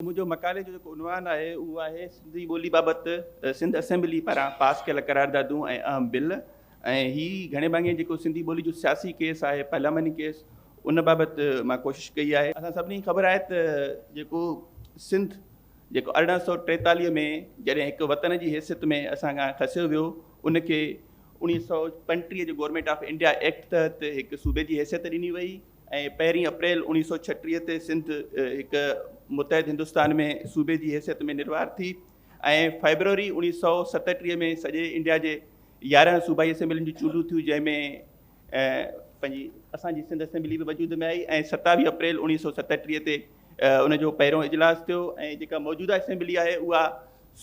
منهنجو مقالي جو جيڪو عنوان آهي اهو آهي سنڌي ٻولي بابت سنڌ اسيمبلي پاران پاس ڪيل قراردادون ۽ اهم بل. ۽ هي گهڻي ڀاڱي جيڪو سنڌي ٻولي جو سياسي ڪيس آهي، پارلياماني ڪيس، ان بابت مان ڪوشش ڪئي آهي. اسان سڀني کي خبر آهي ته جيڪو سنڌ جيڪو 1843 ۾ جڏهن هڪ وطن جي حيثيت ۾ اسان کان کسيو ويو، ان کي 1935 جي گورنمينٽ آف انڊيا ايڪٽ تحت هڪ صوبي جي حيثيت ڏني وئي ۽ پهرين اپريل 1936 تي سنڌ هڪ متحد هندستان ۾ صوبي جي حيثيت ۾ نروار ٿي ۽ فيبروري 1937 ۾ سڄي انڊيا جي 11 صوبائي اسيمبلين جون چونڊون ٿيون، جنهن ۾ پنهنجي اسان جي سنڌ اسيمبلي به وجود ۾ آئي ۽ 27 اپريل 1937 تي ان جو پهريون اجلاس ٿيو. ۽ جيڪا موجوده اسيمبلي آهي اها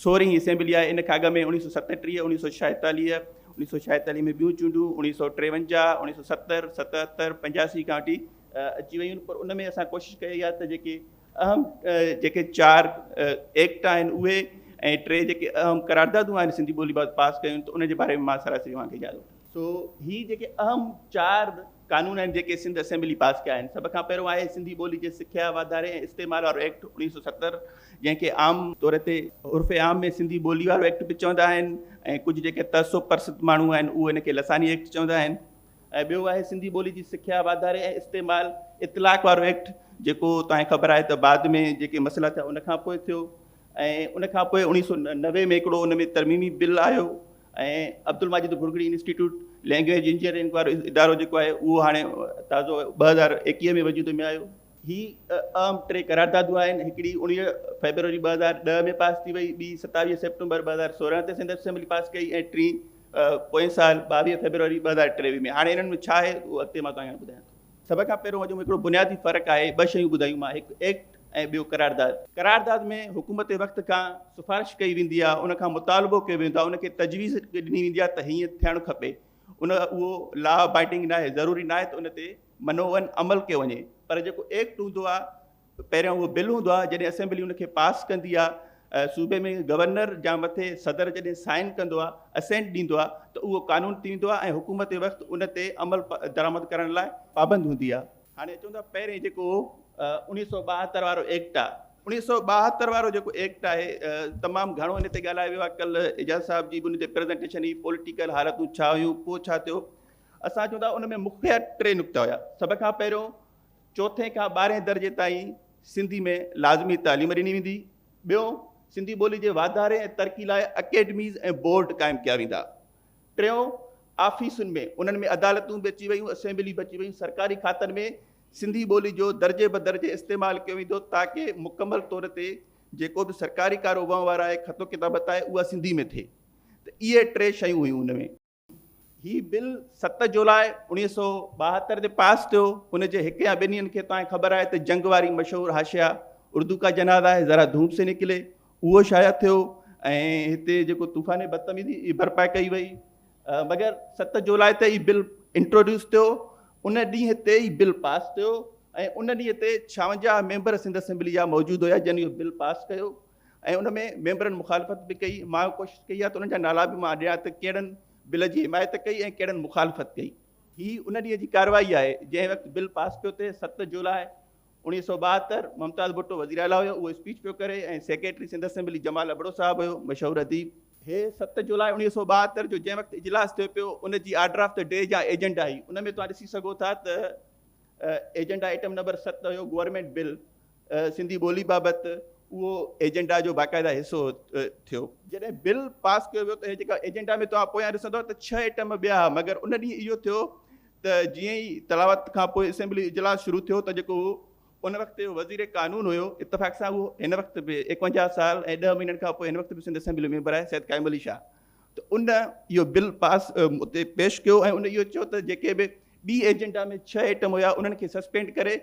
16هين اسيمبلي آهي. ان کان اڳ ۾ 1937، 1946، 1946 ۾ ٻيون چونڊون، 1953، 1970، 77، 85 کان وٺي اچي ويون. پر ان ۾ اسان ڪوشش ڪئي آهي ته جيڪي اهم جيڪي 4 ايڪٽ آهن اهي ۽ 3 جيڪي اهم قراردادون آهن سنڌي ٻولي بابت پاس ڪيون، ته ان جي باري ۾ مان سراسري اوهان کي ڄاڻ. سو هي جيڪي اهم 4 قانون آهن جيڪي سنڌ اسيمبلي پاس ڪيا آهن، سڀ کان پهريون آهي سنڌي ٻولي جي سکيا، واڌاري ۽ استعمال وارو ايڪٽ 1970، جنهن کي عام طور تي عرف عام ۾ سنڌي ٻولي وارو ايڪٽ به چوندا آهن ۽ ڪجهه جيڪي تعصب پرست ماڻهو آهن اهي ان کي لساني ايڪٽ چوندا آهن. ۽ ٻيو آهي سنڌي ٻولي جي سکيا، واڌاري ۽ استعمال اطلاق وارو ايڪٽ، جيڪو توهان کي خبر آهي ته بعد ۾ جيڪي مسئلا ٿيا ان کان پوء ٿيو. ۽ ان کان پوء 1990 ۾ هڪڙو ان ۾ ترميمي بل آيو ۽ Abdul Majid Bhurgri institute language engineering وارو ادارو جيڪو آهي اهو هاڻي تازو 2021 ۾ وجود ۾ آيو. هي اهم 3 قراردادون آهن. هڪڙي 19 فيبروري 2010 ۾ پاس ٿي وئي، ٻي 27 سيپٽمبر 2016 تي سنڌ اسيمبلي پاس ڪئي ۽ ٽين پوئين سال 22 فيبروري 2023 ۾. هاڻي انهن ۾ ڇا آهي اهو اڳتي مان توهان کي ٻڌايان ٿو. سڀ کان پهريون اڄ هڪڙو بنيادي فرق آهي، 2 شيون ٻڌايون مان، هڪ ايڪٽ ۽ ٻيو قرارداد. قرارداد ۾ حڪومت وقت کان سفارش ڪئي ويندي آهي، ان کان مطالبو ڪيو ويندو آهي، ان کي تجويز ڏني ويندي آهي ته هيئن ٿيڻ کپي. ان اهو لا بائنڊنگ ناهي، ضروري ناهي ته ان تي منوعن عمل ڪيو وڃي. پر جيڪو ايڪٽ هوندو آهي، پهريان اهو بل هوندو آهي، جڏهن اسيمبلي ان کي پاس ڪندي آهي، صوبي ۾ گورنر يا مٿي صدر جڏهن سائن ڪندو آهي، اسينٽ ڏيندو آهي ته اهو قانون ٿي ويندو آهي ۽ حڪومت وقت ان تي عمل درآمد ڪرڻ لاء پابند هوندي آهي. هاڻي اچون ٿا پهرين جيڪو 1972 وارو ايڪٽ آهي. 1972 وارو جيڪو ايڪٽ آهي تمام گهڻو ان تي ڳالهايو ويو آهي. ڪلهه اعجاز صاحب جي به ان تي پريزنٽيشن هئي، پوليٽيڪل حالتون ڇا هيون، پوء ڇا ٿيو. اسان چون ٿا ان ۾ مکيه 3 نقطا هيا. سڀ کان پهريون چوٿين کان 12هين درجي تائين سنڌي ۾ لازمي تعليم ڏني ويندي. ٻيو سنڌي ٻولي جي واڌاري ۽ ترقي لاء اڪيڊميز ۽ بورڊ قائم ڪيا ويندا. ٽيون آفيسن ۾، انهن ۾ عدالتون به اچي ويون، اسيمبلي به اچي ويون، سرڪاري کاتن ۾ سنڌي ٻولي جو درجي بدرجي استعمال ڪيو ويندو تاڪه مڪمل طور تي جيڪو به سرڪاري ڪارو وهنوار آهي، خط و ڪتابت آهي، اها سنڌي ۾ ٿئي. ته اهي 3 شيون هيون ان ۾. هي بل 7 جولاء 1972 تي پاس ٿيو. ان جي هڪ يا ٻن ڏينهن کي توهان کي خبر آهي ته جنگ واري مشهور حاشيه اردو ڪا جنازه هي ذرا ڌوپ سي نڪلي اهو شايع ٿيو ۽ هتي جيڪو طوفان بدتميزي برپا ڪئي وئي. مگر 7 جولاء تي ئي بل انٽروڊيوس ٿيو، ان ڏينهن تي ئي بل پاس ٿيو ۽ ان ڏينهن تي 56 ميمبر سنڌ اسيمبلي جا موجود هيا جن اهو بل پاس ڪيو ۽ ان ۾ ميمبرن مخالفت به ڪئي. مان ڪوشش ڪئي آهي ته انهن جا نالا به مان ڏيان ته ڪهڙن بل جي حمايت ڪئي ۽ ڪهڙن مخالفت ڪئي. هي ان ڏينهن جي ڪارروائي آهي جنهن وقت بل پاس پيو ٿئي. 7 جولاء 1972، ممتاز ڀٽو وزير اعليٰ هيو، اهو اسپيچ پيو ڪري ۽ سيڪريٽري سنڌ اسيمبلي جمال ابڙو صاحب هيو، مشهور اديب. هي 7 جولاء 1972 جو جنهن وقت اجلاس ٿيو پيو ان جي آرڊر آف the D جا ايجنڊا هئي، ان ۾ توهان ڏسي سگهو ٿا ته ايجنڊا آئٽم نمبر 7 هيو گورنمينٽ بل سنڌي ٻولي بابت، اهو ايجنڊا جو باقاعده حصو ٿيو. جڏهن بل پاس ڪيو ويو ته هي جيڪا ايجنڊا ۾ توهان پويان ڏسندو ته 6 آئٽم ٻيا هئا، مگر ان ڏينهن اهو ٿيو ته جيئن ئي تلاوت کان پوء اسيمبلي اجلاس شروع ٿيو ته جيڪو ان وقت جو وزير قانون هيو، اتفاق سان اهو هن وقت به 51 سال ۽ 10 مهينن کان پوء هن وقت به سنڌ اسيمبلي جو ميمبر آهي، سيد قائم علي شاهه، ته ان اهو بل پاس اتي پيش ڪيو ۽ ان اهو چيو ته جيڪي به ٻي ايجنڊا ۾ 6 آئٽم هيا انهن کي سسپينڊ ڪري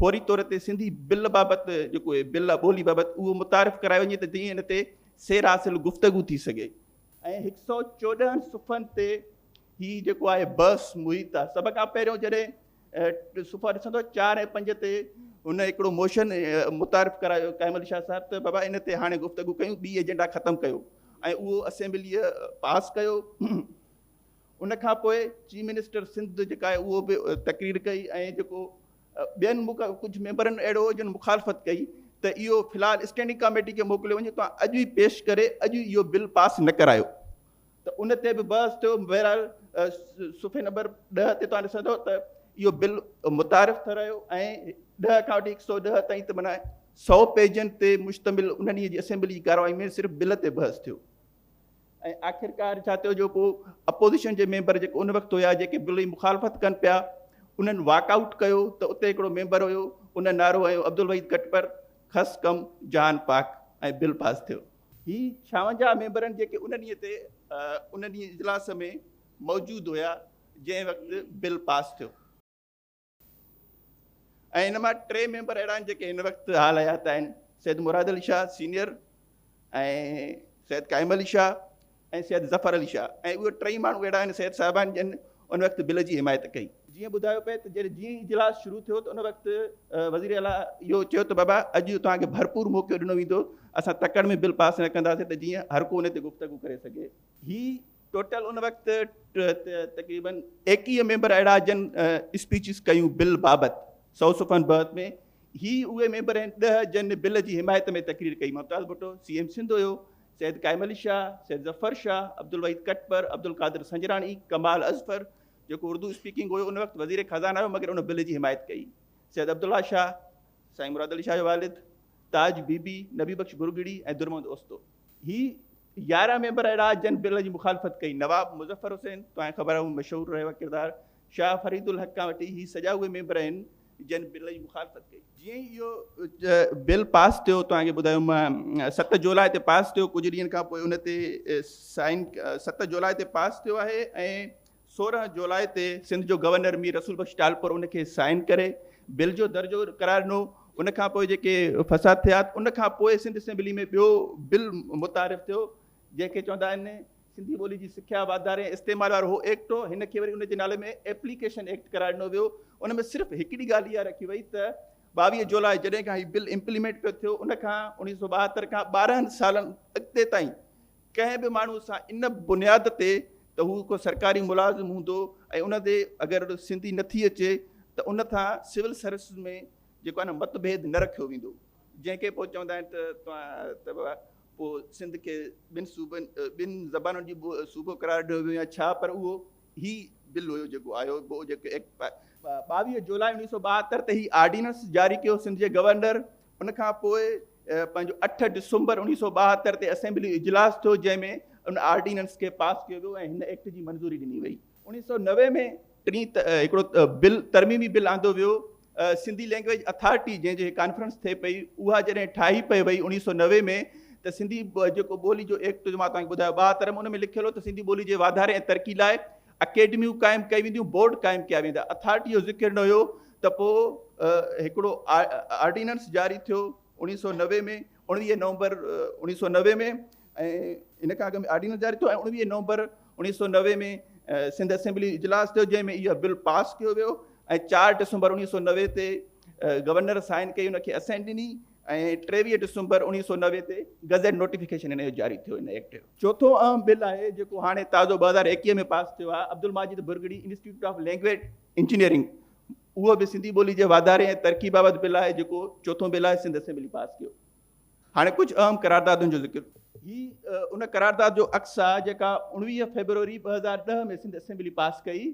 فوري طور تي سنڌي بل بابت جيڪو بل آهي ٻولي بابت اهو متعارف ڪرايو وڃي ته جيئن ان تي سير حاصل گفتگو ٿي سگهي. ۽ 114 صفحن تي هي جيڪو آهي بحث محيط آهي. سڀ کان پهريون جڏهن صفحا ڏسندو 4 ۽ 5 تي هن هڪڙو موشن متعارف ڪرايو قائم علي شاهه صاحب ته بابا ان تي هاڻي گفتگو ڪيون، ٻي ايجنڊا ختم ڪيو ۽ اهو اسيمبليء پاس ڪيو. ان کان پوء چيف منسٽر سنڌ جيڪا آهي اهو به تقرير ڪئي ۽ جيڪو ٻين ڪجهه ميمبرن اهڙو جن مخالفت ڪئي ته اهو في الحال اسٽينڊنگ ڪاميٽي کي موڪليو وڃي، توهان اڄ ئي پيش ڪري اڄ ئي اهو بل پاس نه ڪرايو. ته ان تي به بحث ٿيو. بهرحال صفحي نمبر 10 تي توهان ڏسندو ته اهو بل متعارف ٿرايو ۽ 10 کان وٺي 110 تائين ته معنيٰ 100 پيجن تي مشتمل انهن ڏينهن جي اسيمبلي جي ڪارروائي ۾ صرف بل تي بحث ٿيو. ۽ آخرڪار ڇا ٿيو جو پوء اپوزيشن جي ميمبر جيڪي ان وقت هيا، جيڪي بل جي مخالفت ڪن پيا، انهن واڪ آئوٽ ڪيو ته اتي هڪڙو ميمبر هيو، ان نعرو هنيو عبدالوحيد ڪٽپر کس ڪم جهان پاڪ ۽ بل پاس ٿيو. هي 56 ميمبرن جيڪي ان ڏينهن تي ان ڏينهن اجلاس ۾ موجود هيا جنهن وقت بل پاس ٿيو. ۽ ان مان 3 ميمبر اهڙا آهن جيڪي هن وقت حال حيات آهن، سيد مراد علي شاهه سينيئر ۽ سيد قائم علي شاهه ۽ سيد ظفر علي شاهه، ۽ اهي ٽئي ماڻهو اهڙا آهن سيد صاحبان جن ان وقت بل جي حمايت ڪئي. جيئن ٻڌايو پئي ته جڏهن جيئن ئي اجلاس شروع ٿيو ته ان وقت وزير اعليٰ اهو چيو ته بابا اڄ توهان کي ڀرپور موقعو ڏنو ويندو، اسان تڪڙ ۾ بل پاس نه ڪنداسين ته جيئن هر ڪو ان تي گفتگو ڪري سگهي. هي ٽوٽل ان وقت تقريبن 21 ميمبر اهڙا جن اسپيچز ڪيون بل بابت 100 صفحن بحث ۾. هي اهي ميمبر آهن 10 جن بل جي حمايت ۾ تقرير ڪئي. ممتاز ڀٽو سي ايم سنڌ هيو، سيد قائم علي شاهه، سيد ظفر شاهه، عبدالوحيد ڪٽپر، عبدالقادر سنجراڻي، ڪمال اظفر جيڪو اردو اسپيڪنگ هيو ان وقت وزير خزانه هيو مگر ان بل جي حمايت ڪئي، سيد عبدالله شاهه، سائين مراد علي شاهه جو والد، تاج بي بي، نبي بخش ڀرڳڙي ۽ درمحمد اوستو. هي 11 ميمبر اهڙا جن بل جي مخالفت ڪئي، نواب مظفر حسين، توهان کي خبر آهي هو مشهور رهيو آهي ڪردار، شاهه فريد الحق کان وٺي هي سڄا اهي ميمبر آهن جن بل جي مخالفت ڪئي. جيئن ئي اهو بل پاس ٿيو، توهان کي ٻڌايو مان، 7 جولاء تي پاس ٿيو، ڪجهه ڏينهن کان پوء ان تي سائن، 7 جولاء تي پاس ٿيو آهي ۽ 16 جولاء تي سنڌ جو گورنر مير رسول بخش ٽالپر ان کي سائن ڪري بل جو درجو قرار ڏنو. ان کان پوء جيڪي فساد ٿيا ان کان پوء سنڌ اسيمبلي ۾ ٻيو بل متعارف ٿيو جنهن کي چوندا آهن سنڌي ٻولي جي سکيا، واڌاري ۽ استعمال وارو هو ايڪٽ هو. هن کي وري ان جي نالي ۾ ايپليڪيشن ايڪٽ قرار ڏنو ويو. ان ۾ صرف هڪڙي ڳالهه اها رکي وئي ته 22 جولاء جڏهن کان هي بل امپليمينٽ پيو ٿيو ان کان 1972 کان 12 سالن اڳتي تائين ڪنهن به ماڻهو سان ان بنياد تي ته هو ڪو سرڪاري ملازم هوندو ۽ ان تي اگر سنڌي نٿي اچي ته ان سان سول سروسز ۾ جيڪو آهي نه متڀيد نه رکيو ويندو، جنهن کي پوء چوندا آهن ته توهان ته پوء سنڌ کي ٻن صوبن ٻن زبانن جي صوبو قرار ڏنو ويو يا ڇا، پر اهو هي بل هيو جيڪو آيو پوء جيڪو ايڪٽ 22 جولاء 1972 تي هي آرڊيننس جاري ڪيو سنڌ جي گورنر. ان کان پوء پنهنجو 8 ڊسمبر 1972 تي اسيمبلي اجلاس ٿيو جنهن ۾ ان آرڊيننس کي پاس ڪيو ويو ۽ هن ايڪٽ جي منظوري ڏني وئي. 1990 ۾ ٽين هڪڙو بل ترميمي بل آندو ويو. سنڌي لينگويج اٿارٽي جنهن جي ڪانفرنس ٿئي پئي اها جڏهن ٺاهي پئي وئي 1990 ۾ ته سنڌي جيڪو ٻولي جو ايڪٽ جو مان توهان کي ٻڌايو 72 ۾ ان ۾ لکيل هو ته سنڌي ٻولي جي واڌاري ۽ ترقي لاء اڪيڊميون قائم ڪئي وينديون، بورڊ قائم ڪيا ويندا، اٿارٽي جو ذڪر نه هيو ته پوء هڪڙو آرڊيننس جاري ٿيو 1990 ۾ 19 نومبر 1990 ۾ ۽ ان کان اڳ ۾ آرڊيننس جاري ٿيو ۽ 19 نومبر 1990 ۾ سنڌ اسيمبلي اجلاس ٿيو جنهن ۾ اهو بل پاس ڪيو ويو ۽ 4 ڊسمبر 1990 تي گورنر سائن ڪئي ان کي اسينٽ ڏني ۽ 23 ڊسمبر 1990 تي گزيٽ نوٽيفڪيشن ان جو جاري ٿيو ان ايڪٽ جو. چوٿون اهم بل آهي جيڪو هاڻي تازو 2021 ۾ پاس ٿيو آهي، Abdul Majid Bhurgri institute of language engineering, اهو به سنڌي ٻولي جي واڌاري ۽ ترقي بابت بل آهي جيڪو چوٿون بل آهي سنڌ اسيمبلي پاس ڪيو. هاڻي ڪجهه اهم قراردادن جو ذڪر. هي ان قرارداد جو عڪس آهي جيڪا 19 فيبروري 2010 ۾ سنڌ اسيمبلي پاس ڪئي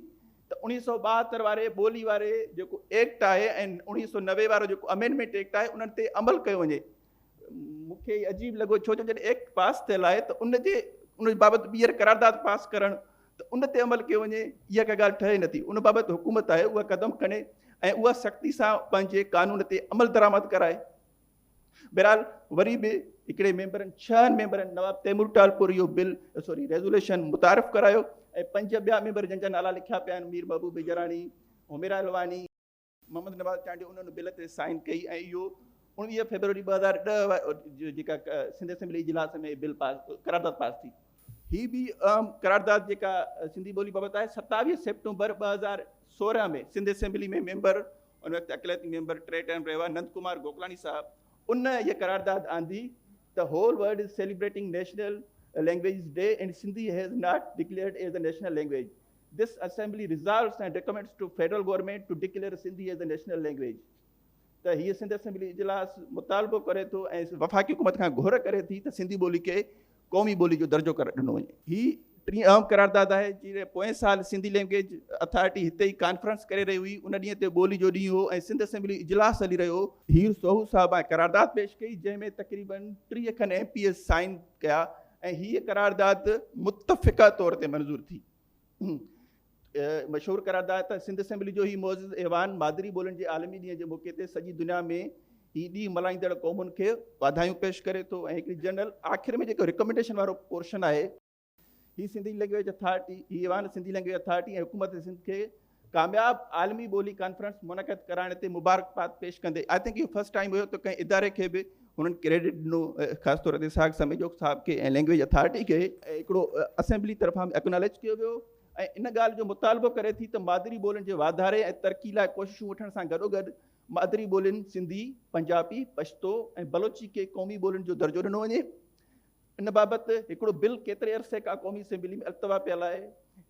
ته 1972 واري ٻولي واري جيڪو ايڪٽ آهي ۽ 1990 وارو جيڪو امينڊمينٽ ايڪٽ آهي انهن تي عمل ڪيو وڃي. مون کي عجيب لڳو ڇو جو جڏهن ايڪٽ پاس ٿيل آهي ته ان جي ان بابت ٻيهر قرارداد پاس ڪرڻ ته ان تي عمل ڪيو وڃي اها ڪا ڳالهه ٺهي نٿي. ان بابت حڪومت آهي اها قدم کڻي ۽ اها سختي سان پنهنجي قانون تي عمل درآمد ڪرائي. بهرحال وري به هڪڙي ميمبرن ڇهن ميمبرن نواب تيمور ٽالپور اهو بل سوري ريزوليشن متعارف ڪرايو ۽ 5 ٻيا ميمبر جن جا نالا لکيا پيا آهن مير محبوب بجراڻي، حميرا الواني، محمد نواز چانڊيو انهن بل تي سائن ڪئي ۽ اهو 19 فيبروري 2010 جيڪا سنڌ اسيمبلي اجلاس ۾ بل پاس قرارداد پاس ٿي. هي به اهم قرارداد جيڪا سنڌي ٻولي بابت آهي 27 سيپٽمبر 2016 ۾ سنڌ اسيمبلي ۾ ميمبر ان وقت اقليتي ميمبر ٽي ٽرم رهيو آهي نند ڪمار گوڪلاڻي صاحب ان هيء قرارداد آندي ته whole world is celebrating national languages day and Sindhi has not declared as a national language this assembly resolves and recommends to federal government to declare Sindhi as a national language. ته هيء Sindh assembly اجلاس مطالبو ڪري ٿو ۽ وفاقي حڪومت کان گهر ڪري ٿي ته سنڌي ٻولي کي قومي ٻولي جو درجو ڏنو وڃي. هي ٽين اهم قرارداد آهي. جڏهن پوئين سال سنڌي لينگويج اٿارٽي هتي ئي ڪانفرنس ڪري رهي هئي، ان ڏينهن تي ٻولي جو ڏينهن هو ۽ سنڌ اسيمبلي اجلاس هلي رهيو هو. هير سوهو صاحب ۽ قرارداد پيش ڪئي، جنهن ۾ تقريباً 30 کن ايم پي ايز سائن ڪيا ۽ هيء قرارداد متفقه طور تي منظور ٿي. مشهور قرارداد ته سنڌ اسيمبلي جو هي معزز ايوان مادري ٻولين جي عالمي ڏينهن جي موقعي تي سڄي دنيا ۾ هي ڏينهن ملهائيندڙ قومن کي واڌايون پيش ڪري ٿو ۽ هڪڙي جنرل آخر ۾ جيڪو ريڪمينڊيشن وارو پورشن آهي، هي سنڌي لينگويج اٿارٽي، هي ايوان سنڌي لينگويج اٿارٽي ۽ حڪومت سنڌ کي ڪامياب عالمي ٻولي ڪانفرنس منعقد ڪرائڻ تي مبارڪباد پيش ڪندي I think اهو فرسٽ ٽائيم هيو ته ڪنهن اداري کي به هنن ڪريڊٽ ڏنو خاص طور تي اسحاق سميجو صاحب کي ۽ لينگويج اٿارٽي کي هڪڙو اسيمبلي طرفان به اڪناليج ڪيو ويو ۽ ان ڳالهه جو مطالبو ڪري ٿي ته مادري ٻولين جي واڌاري ۽ ترقي لاء ڪوششون وٺڻ سان گڏوگڏ مادري ٻولين سنڌي، پنجابي، پشتو ۽ بلوچي کي قومي ٻولين جو درجو ڏنو وڃي. ان بابت هڪڙو بل ڪيتري عرصي کان قومي اسيمبلي ۾ التوا پيل آهي.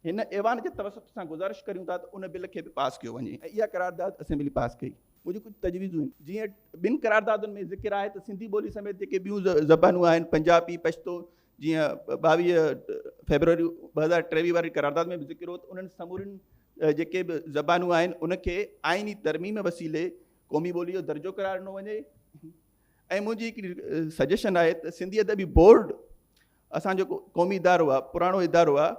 هن ايوان جي توسط سان گذارش ڪريون ٿا ته ان بل کي به پاس ڪيو وڃي ۽ اها قرارداد اسيمبلي پاس ڪئي. منهنجون ڪجهه تجويزون آهن. جيئن ٻن قراردادن ۾ ذڪر آهي ته سنڌي ٻولي سميت جيڪي ٻيون زبانون آهن پنجابي، پشتو جيئن 22 فيبروري 2023 واري قرارداد ۾ به ذڪر هو ته انهن سمورين جيڪي به زبانون آهن ان کي آئيني ترميم وسيلي قومي ٻولي جو درجو قرار ڏنو وڃي. ۽ منهنجي هڪڙي سجيشن آهي ته سنڌي ادبي بورڊ اسان جو قومي ادارو آهي، پراڻو ادارو آهي،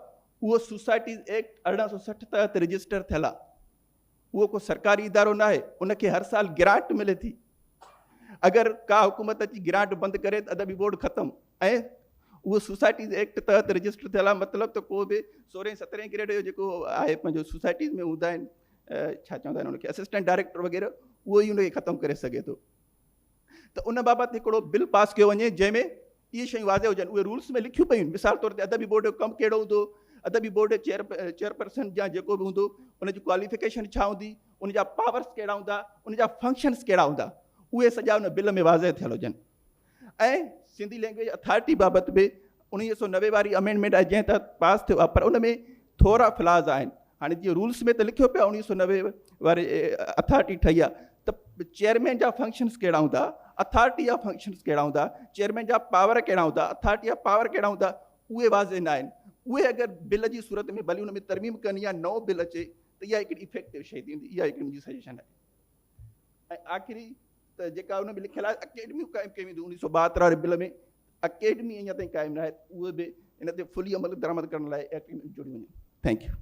اهو سوسائٽيز ايڪٽ 1860 تحت رجسٽر ٿيل آهي، اهو ڪو سرڪاري ادارو نه آهي، ان کي هر سال گرانٽ ملي ٿي. اگر ڪا حڪومت اچي گرانٽ بند ڪري ته ادبي بورڊ ختم. ۽ اهو سوسائٽيز ايڪٽ تحت رجسٽر ٿيل آهي، مطلب ته ڪو به سورهين سترهين گريڊ جو جيڪو آهي پنهنجو سوسائٽيز ۾ هوندا آهن ڇا چوندا آهن ان کي اسسٽنٽ ڊائريڪٽر وغيره، اهو ئي ان کي ختم ڪري سگهي ٿو. ته ان بابت هڪڙو بل پاس ڪيو وڃي جنهن ۾ اهي شيون واضح هجن، اهي رولس ۾ لکيون پيون آهن. مثال طور تي ادبي بورڊ جو ڪم ڪهڙو هوندو، ادبي بورڊ جو چيئرپرسن يا جيڪو به هوندو ان جي ڪواليفڪيشن ڇا هوندي، ان جا پاورس ڪهڙا هوندا، ان جا فنڪشنس ڪهڙا هوندا، اهي سڄا ان بل ۾ واضح ٿيل هجن. ۽ سنڌي لينگويج اٿارٽي بابت به 1990 واري امينڊمينٽ آهي جنهن تحت پاس ٿيو آهي پر ان ۾ ٿورا فلاز آهن. هاڻي جيئن رولس ۾ ته لکيو پيو آهي 1990 واري اٿارٽي ٺهي آهي ته چيئرمين جا فنڪشنس ڪهڙا هوندا، اٿارٽي جا فنڪشنس ڪهڙا هوندا، چيئرمين جا پاور ڪهڙا هوندا، اٿارٽي جا پاور ڪهڙا هوندا، اهي واضح نه آهن. اهي اگر بل جي صورت ۾ ڀلي ان ۾ ترميم ڪن يا نئون بل اچي ته اها هڪڙي افيڪٽو شيء ٿيندي. اها هڪڙي منهنجي سجيشن آهي. ۽ آخري ته جيڪا ان ۾ لکيل آهي اڪيڊميون قائم ڪيون وينديون 1972 واري بل ۾ اڪيڊمي اڃا تائين قائم ناهي اهي به ان تي فلي عمل درآمد ڪرڻ لاء اڪيڊميون جوڙيون وڃن. Thank you.